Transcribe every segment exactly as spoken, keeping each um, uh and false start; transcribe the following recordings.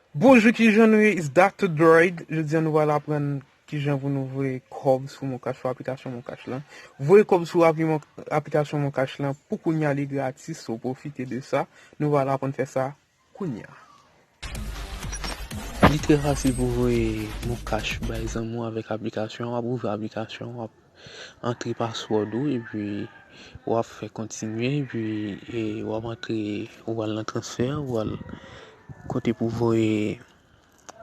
Bonjou, kijan nou ye? It's Doctor Droid. Jodi a nou pral aprann kijan pou nou voye kòb sou Moncash, sou aplikasyon Moncash lan. Voye kòb sou apli Mon- aplikasyon Moncash lan pou kounye a li gratis, so pwofite de sa. Nou pral aprann fè sa kounye a. Li trè fasil pou voye Moncash bay zanmi w avèk aplikasyon an. W ap ouvri aplikasyon an, w ap antre password ou, epi w ap fè kontinye, epi e, w ap antre, ou al nan transfè, ou al kote pou voye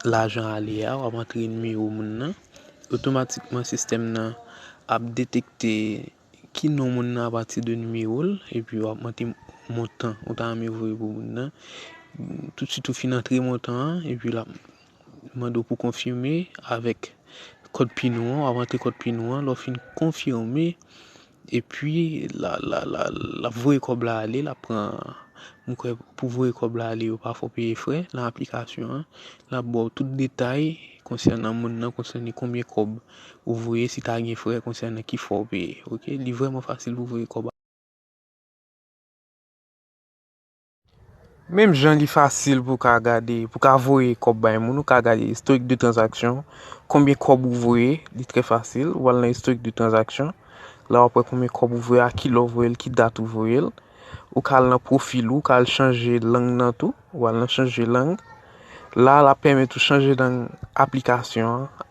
lajan ale a, w ap antre nimewo moun nan. Otomatikman, sistèm nan ap detekte ki non moun nan apati de nimewo l, epi w ap mete montan ou ta renmen voye pou moun nan. Toutswit ou fin antre montan an, epi l ap mande w pou konfime avèk kòd pin ou an, w ap antre kòd pin ou an, lè w fin konfime, epi l a, l a, l a, l ap voye kòb la ale, l ap pran, m kwè pou voye kòb la ale, yo pa fè w peye frè nan aplikasyon an. L ap ba w tout detay konsènan moun nan, konsènan konbyen kòb ou voye, si ta gen frè konsènan ki frè w peye. Oke, li vrèman fasil pou voye kòb. Menm jan li fasil pou ka gade, pou ka voye kòb bay moun, ou ka gade istorik de tranzaksyon, konbyen kòb ou voye, li trè fasil. Ou al nan istorik de tranzaksyon, la w ap wè konbyen kòb ou voye, a kilè w voye l, ki dat ou voye l. Ou ka al nan pwofil ou, ou ka al chanje lang nan tou, ou al nan chanje lang. La, l ap pèmèt ou chanje lang aplikasyon an,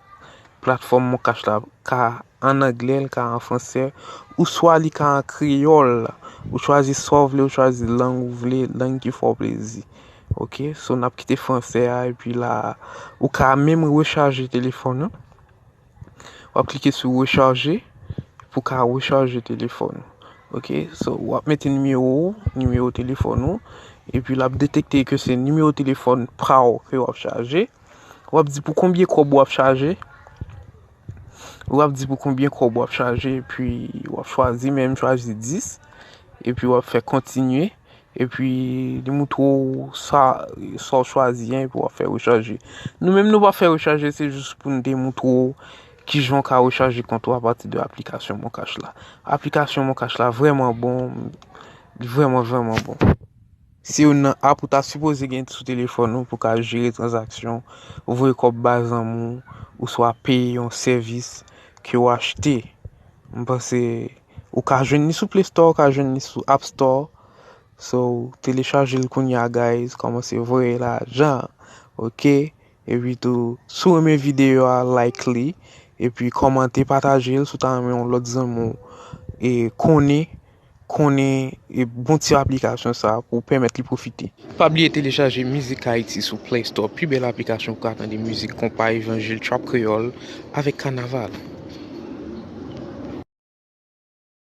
platfòm Moncash la, ka an anglè, l ka an fransè, ou swa li ka an kreyòl. Ou chwazi sa w vle, ou chwazi lang ou vle, lang ki fè w plezi. Oke, so n ap kite fransè a, epi la, ou ka menm rechaje telefòn ou. W ap klike sou rechaje pou w ka rechaje telefòn ou. Oke, so w ap mete nimewo ou, nimewo telefòn ou, epi l ap detekte ke se nimewo telefòn pa w ke w ap chaje. W ap di pou konbyen kòb w ap chaje. W ap di pou konbyen kòb w ap chaje, epi w ap chwazi, men m chwazi dis, epi w ap fè kontinye, epi li moutre w sa, sa w chwazi an, epi w ap fè rechaje. Nou menm nou pa fè rechaje, se jis pou n te moutre w kijan w ka rechaje kont ou apati de aplikasyon Moncash la. Aplikasyon Moncash la vrèman bon, li vrèman, vrèman bon. Se youn nan app ou ta sipoze gen sou telefòn ou pou ka jere tranzaksyon, voye kòb bay zanmi w, oswa peye yon sèvis ke w achte. M panse ou ka jwenn li sou Play Store, ou ka jwenn li sou App Store. So, telechaje l kounye a, guys. Kòmanse voye lajan. Oke? Epi tou, si w renmen videyo a, like li. Epi kòmante, pataje l si w ta renmen yon lòt zanmi w e konnen, konnen e bon ti aplikasyon sa pou pèmèt li pwofite. Pa bliye telechaje Mizik Ayiti sou Play Store, pi bèl aplikasyon pou ka tande mizik konpa, evanjil, trap kreyòl avèk kanaval.